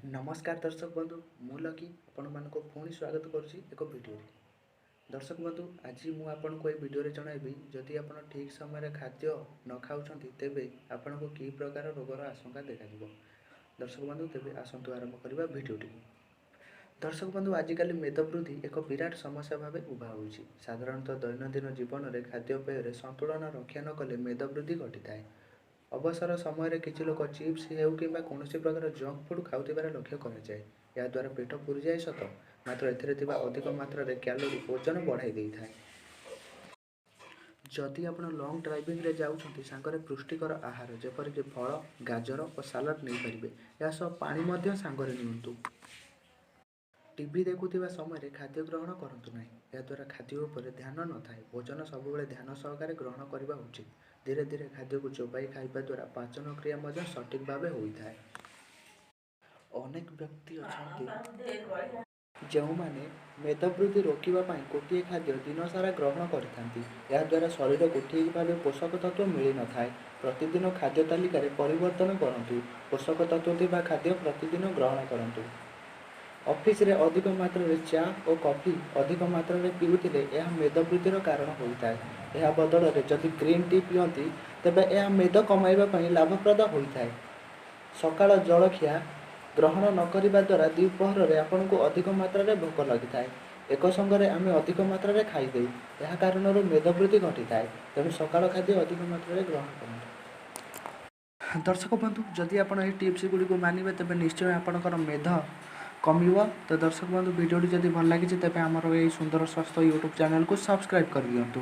ନମସ୍କାର ଦର୍ଶକ ବନ୍ଧୁ, ମୁଁ ଲକି ଆପଣମାନଙ୍କୁ ପୁଣି ସ୍ୱାଗତ କରୁଛି ଏକ ଭିଡ଼ିଓରେ। ଦର୍ଶକ ବନ୍ଧୁ, ଆଜି ମୁଁ ଆପଣଙ୍କୁ ଏହି ଭିଡ଼ିଓରେ ଜଣାଇବି, ଯଦି ଆପଣ ଠିକ୍ ସମୟରେ ଖାଦ୍ୟ ନ ଖାଉଛନ୍ତି ତେବେ ଆପଣଙ୍କୁ କି ପ୍ରକାର ରୋଗର ଆଶଙ୍କା ଦେଖାଯିବ। ଦର୍ଶକ ବନ୍ଧୁ, ତେବେ ଆସନ୍ତୁ ଆରମ୍ଭ କରିବା ଭିଡ଼ିଓଟିକୁ। ଦର୍ଶକ ବନ୍ଧୁ, ଆଜିକାଲି ମେଦବୃଦ୍ଧି ଏକ ବିରାଟ ସମସ୍ୟା ଭାବେ ଉଭା ହୋଇଛି। ସାଧାରଣତଃ ଦୈନନ୍ଦିନ ଜୀବନରେ ଖାଦ୍ୟପେୟରେ ସନ୍ତୁଳନ ରକ୍ଷା ନ କଲେ ମେଦବୃଦ୍ଧି ଘଟିଥାଏ। ଅବସର ସମୟରେ କିଛି ଲୋକ ଚିପ୍ସ ହେଉ କିମ୍ବା କୌଣସି ପ୍ରକାର ଜଙ୍କ ଫୁଡ଼୍ ଖାଉଥିବାର ଲକ୍ଷ୍ୟ କରାଯାଏ। ଏହାଦ୍ୱାରା ପେଟ ପୁରିଯାଏ ସତ, ମାତ୍ର ଏଥିରେ ଥିବା ଅଧିକ ମାତ୍ରାରେ କ୍ୟାଲୋରୀ ଓଜନ ବଢ଼ାଇ ଦେଇଥାଏ। ଯଦି ଆପଣ ଲଙ୍ଗ୍ ଡ୍ରାଇଭିଂରେ ଯାଉଛନ୍ତି, ସାଙ୍ଗରେ ପୁଷ୍ଟିକର ଆହାର ଯେପରିକି ଫଳ, ଗାଜର ଓ ସାଲାଡ଼ ନେଇପାରିବେ। ଏହା ସହ ପାଣି ମଧ୍ୟ ସାଙ୍ଗରେ ନିଅନ୍ତୁ। ଟିଭି ଦେଖୁଥିବା ସମୟରେ ଖାଦ୍ୟ ଗ୍ରହଣ କରନ୍ତୁ ନାହିଁ। ଏହାଦ୍ୱାରା ଖାଦ୍ୟ ଉପରେ ଧ୍ୟାନ ନଥାଏ। ଭୋଜନ ସବୁବେଳେ ଧ୍ୟାନ ସହକାରେ ଗ୍ରହଣ କରିବା ଉଚିତ। ଧୀରେ ଧୀରେ ଖାଦ୍ୟକୁ ଚୋବାଇ ଖାଇବା ଦ୍ୱାରା ପାଚନ କ୍ରିୟା ମଧ୍ୟ ସଠିକ୍ ଭାବେ ହୋଇଥାଏ। ଅନେକ ବ୍ୟକ୍ତି ଅଛନ୍ତି ଯେଉଁମାନେ ମେଦବୃଦ୍ଧି ରୋକିବା ପାଇଁ ଗୋଟିଏ ଖାଦ୍ୟ ଦିନସାରା ଗ୍ରହଣ କରିଥାନ୍ତି। ଏହାଦ୍ୱାରା ଶରୀରକୁ ଠିକ୍ ଭାବେ ପୋଷକ ତତ୍ତ୍ୱ ମିଳିନଥାଏ। ପ୍ରତିଦିନ ଖାଦ୍ୟ ତାଲିକାରେ ପରିବର୍ତ୍ତନ କରନ୍ତୁ। ପୋଷକ ତତ୍ତ୍ୱ ଥିବା ଖାଦ୍ୟ ପ୍ରତିଦିନ ଗ୍ରହଣ କରନ୍ତୁ। ଅଫିସରେ ଅଧିକ ମାତ୍ରାରେ ଚା ଓ କଫି ଅଧିକ ମାତ୍ରାରେ ପିଉଥିଲେ ଏହା ମେଦବୃଦ୍ଧିର କାରଣ ହୋଇଥାଏ। ଏହା ବଦଳରେ ଯଦି ଗ୍ରୀନ୍ ଟି ପିଅନ୍ତି, ତେବେ ଏହା ମେଦ କମାଇବା ପାଇଁ ଲାଭପ୍ରଦ ହୋଇଥାଏ। ସକାଳ ଜଳଖିଆ ଗ୍ରହଣ ନ କରିବା ଦ୍ୱାରା ଦ୍ୱିପ୍ରହରରେ ଆପଣଙ୍କୁ ଅଧିକ ମାତ୍ରାରେ ଭୋକ ଲାଗିଥାଏ। ଏକ ସଙ୍ଗରେ ଆମେ ଅଧିକ ମାତ୍ରାରେ ଖାଇଦେଉ। ଏହା କାରଣରୁ ମେଦବୃଦ୍ଧି ଘଟିଥାଏ। ତେଣୁ ସକାଳ ଖାଦ୍ୟ ଅଧିକ ମାତ୍ରାରେ ଗ୍ରହଣ କରନ୍ତୁ। ଦର୍ଶକ ବନ୍ଧୁ, ଯଦି ଆପଣ ଏହି ଟିପ୍ସ ଗୁଡ଼ିକୁ ମାନିବେ, ତେବେ ନିଶ୍ଚୟ ଆପଣଙ୍କର ମେଦ କମିବ। ତ ଦର୍ଶକ ବନ୍ଧୁ, ଭିଡ଼ିଓଟି ଯଦି ଭଲ ଲାଗିଛି, ତେବେ ଆମର ଏହି ସୁନ୍ଦର ସ୍ୱାସ୍ଥ୍ୟ ୟୁଟ୍ୟୁବ୍ ଚ୍ୟାନେଲକୁ ସବସ୍କ୍ରାଇବ୍ କରିଦିଅନ୍ତୁ।